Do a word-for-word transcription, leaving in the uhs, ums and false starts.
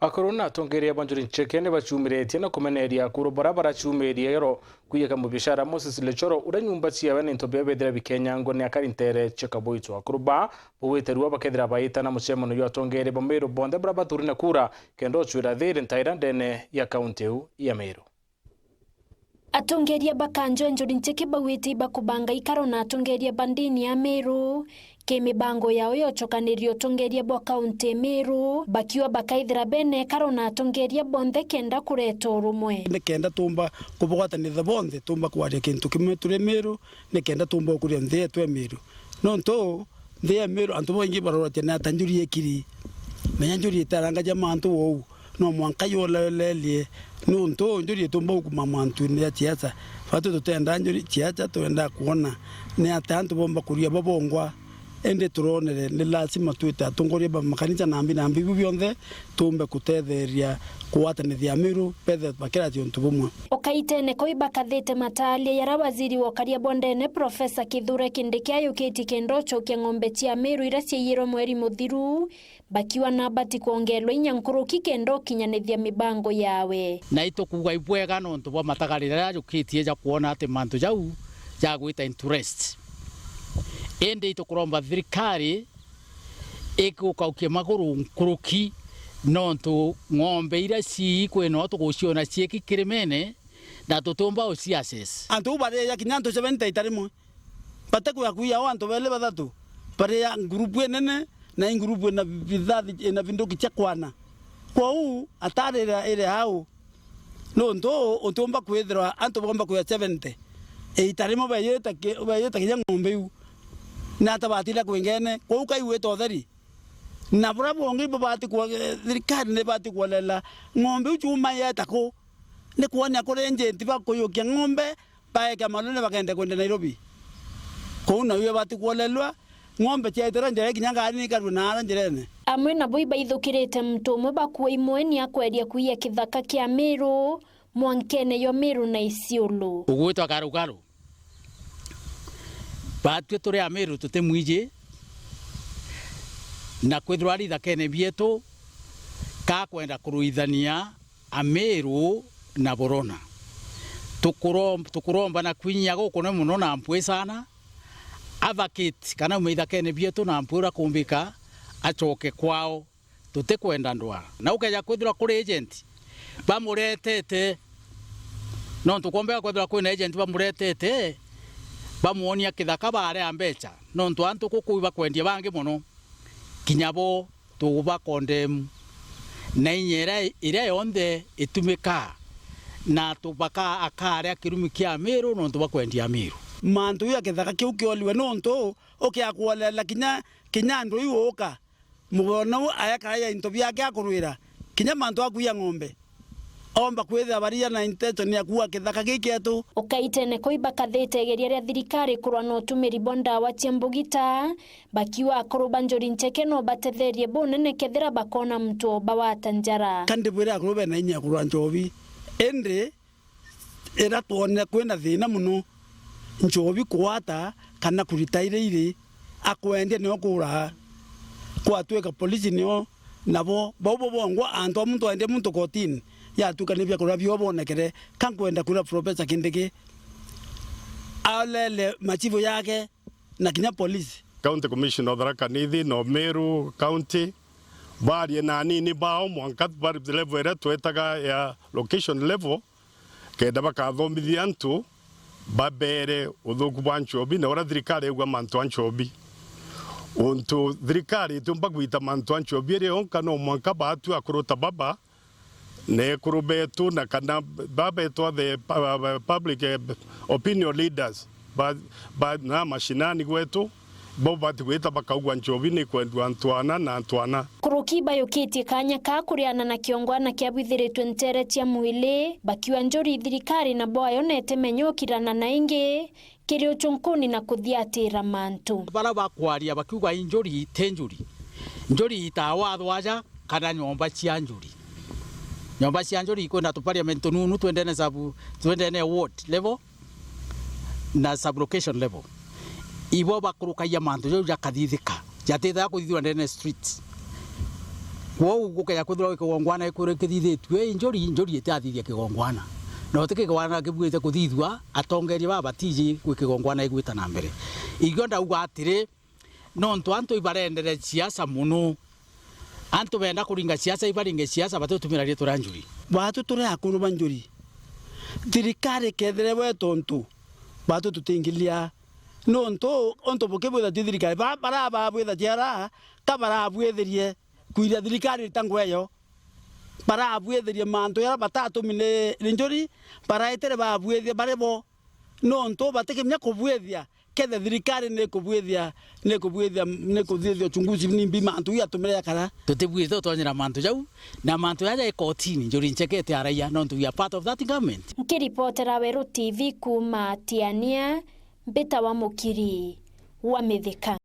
Akuru na atongeria ba njuri ncheke ni bachumiritie na kumeneria akuru bara barachumiria yoro kwiyeka mubiashara Moses Lechoro, uria nyumba ciawe na into biawe bethira bikenyangwa ni akari ntere cia Kaboito. Akuru ba bugwite rua bakethira baita na mucemano jwa atongeria ba Meru bonthe bara bathuri na kura kenda uchwira thiri ntaira ndene ya kaunti iu ya Meru. Atongeria ba kanjo ya njuri ncheke bauite ibakubanga ikaro na atongeria ba ndini ya Meru ki mibango yao ya ucokaniria utongeria bwa kaunti Meru, bakiuga bakaithira bena ikaro na atongeria bonthe kenda kureta urumwe. Ni kenda tumba kubugwatanitha bonthe, tumba kwaria kintu kimwe turi Meru, ni kenda tumba ukuria nthi yetu e Meru. Nontu nthi ya Meru antu baingi barorwa ati ni ata njuri ikiri. Menya njuri itarangaja mantu uu, no mwanka yolelelie, nontu njuri itumba gukuma mantune ja ciaca. Batu tutenda njuri ciaca, twenda kwona ni ata antu bomba kuria bo bongwa. Indi turonere ni lazima twite atongoria ba makanisa na mbi na mbi biu bionthe, tumbe kutetheria kugwatanithia Meru bethe bakiratia untu bumwe. Ukaitene kau ibakathite mataaria yara waziri wa ukaria bwa ndene Profesa Kithure Kindiki ayukitie kenda ucokia ng'ombe cia Meru iria ciaiyirwe mweri muthiru, bakiuga nabati kwongerwa inya nkuruki kenda ukinyanithia mibango yawe. Na itukuuga ibwega nontu bwa matagarire jaria jukitie ja kwona ati mantu jau jagwita into rest. Indi itukuromba thirikari ikugaukia maguru nkuruki, nontu ng'ombe iria cii kwina o tuguciona ciiki kirimene, na tutiumba uci access. Antu bau baria kinya antu seventy ita rimwe, bate kuya kuiya o antu beli bathatu, baria ngurupu inene na i ngurupu ina bithathi, ina binduki cia kwana. Kwou atarira iri hau, nontu utiumba kwithirwa antu bomba kuya seventy ita rimwe beyita ki-, beyita kinya ng'ombe iu. Ni ata batira kwingene? Kwou kaigwita utheri. Na buria bungi bubati kwa, thirikari nibati kuolela ng'ombe iu ciuma yeta ku, ni kwonia kuri agent ba kuyukia ng'ombe, baeke malori bakende kwenda Nairobi. Kuu nau ibati kuolelwa, ng'ombe ciaitira njira ikinya ngari nikarue na ara njirene. Amwe nabo ibaithukirite muntu umwe bakua imwe ni akweria kuiya kithaka kia Meru, mwankene yo Meru na Isiolo. Ugwitwa Karukaru. Batwi turi Amiru tutimwiji, na kwithirwa ari ithakene bietu, ka kwenda kuruithania Amiru na Borona. Tukurom-, tukuromba na kwinyia gukunene mono na mpwi sana, avacate kana aume ithakene bietu na mpwi uria kumbika, acoke kwao. Tutikwenda ndwaa. Na ukeja kwithirwa kuri agent, bamuretete. Nontu kwombeka kwithirwa kwina agent bamuretete, bamwonia kithaka baarea mbecha. Nontu antu kuku ibakwendia bangi mono. Kinya bo tuba condemn. Na inya iria, iria yonthe itumika, na tubaka akaarea kirumi kia Amiru nontu bakwendia Amiru. Mantu ya kithaka kiu kioliwe nontu ukia kuolela kinya, kinya andu iu uka. Mugona u ayakaya into biake akurwira, kinya mantu a kuiya ng'ombe, omba kwithira baria na intention ya kuua kithaka gikietu. Ukaitene kuu ibakathite igeria ria thirikari kurwa na utumiri bwa ndawa cia mbugita, bakiuga akuru ba njuri ncheke no batetherie bunene kethira bakona muntu o bawata njara. Ka ndibwire akuru bena inya ya kurwa nchobi, indi ira twonire kwina thina mono, nchobi kuwata kana kurita iria iri, akwendia nio kuraa. Kwatwika polisi nio, nabo bau bo bongwa antu a muntu aendie muntu kotini, yatuika ni biakuria bio bonekere. Ka nkwenda kwira Professor Kindiki alele machifu yake na kinya polisi. County Commissioner o Tharaka Nithi na o Meru County, barie na anini bao mwanka bari level iria twetaga ya location level, kenda bakathomithia antu babere uthuku bwa nchobi na uria thirikari igua mantu a nchobi. Untu thirikari itiumba gwita mantu a nchobi iri yonka, no mwanka baatu akuru ta baba na ekuru betu na kana babetwa the pu-, public, eh, opinion leaders ba, ba, na mashinani gwetu, bo bati gwita bakaugwa nchobi ni kwendua ntwana na ntwana. Kuruki bayukitie kanya ka kuriana na kiongwana kia bwithiritwe ntere cia mwili, bakiuga njuri thirikari na bwayo na itimenye ukirana na ingi kiri uchunkuni na kuthiatira mantu. Bara bakwaria bakiuga injuri ti njuri. Njuri itaa watho aja kana nyomba cia njuri. Nyomba cia njuri ikwina tu parliament tununu twendene sub, twendene ward level na sub location level. Ibo bakurukagia mantu jau jakathithika, jatithaga kuthithua ndene street. Kwou gukeja kwithirwa gwi kigongwana gikurikithithitue i njuri, njuri itiathithia kigongwana. Na uti kigongwana kibuite kuthithua, atongeria baba batiji gwi kigongwana gigwita na mbere. Ikio ndauga atiri, nontu antu ibarendere siasa mono. Antu benda kuringa siasa, ibaringe siasa, batiutumira riitwa ria njuri. Baatu turi akuru ba njuri. Thirikari kethire we tontu, baatu tutingilia. Nontu, ontu bukibwitha ti thirikari. Ba-, barababwitha ti ara, ka barabwithirie. Kwithia thirikari ita ngweyo. Barabwithirie mantu jaria batatumi ni, ni njuri, baraitire babwithia bari bo. Nontu batikimenya kubwithia, kethe thirikari ni kubwithia, ni kubwithia, ni kuthithia uchunguzi nimbi mantu jatumire jakara. Tutibwithite utonyera mantu jau, na mantu jaja ikotini, njuri nchekete araia, nontu we are part of that government. Nkiripotera Weru T V kuuma Tiania, mbitawa Mukiri wa Mithika.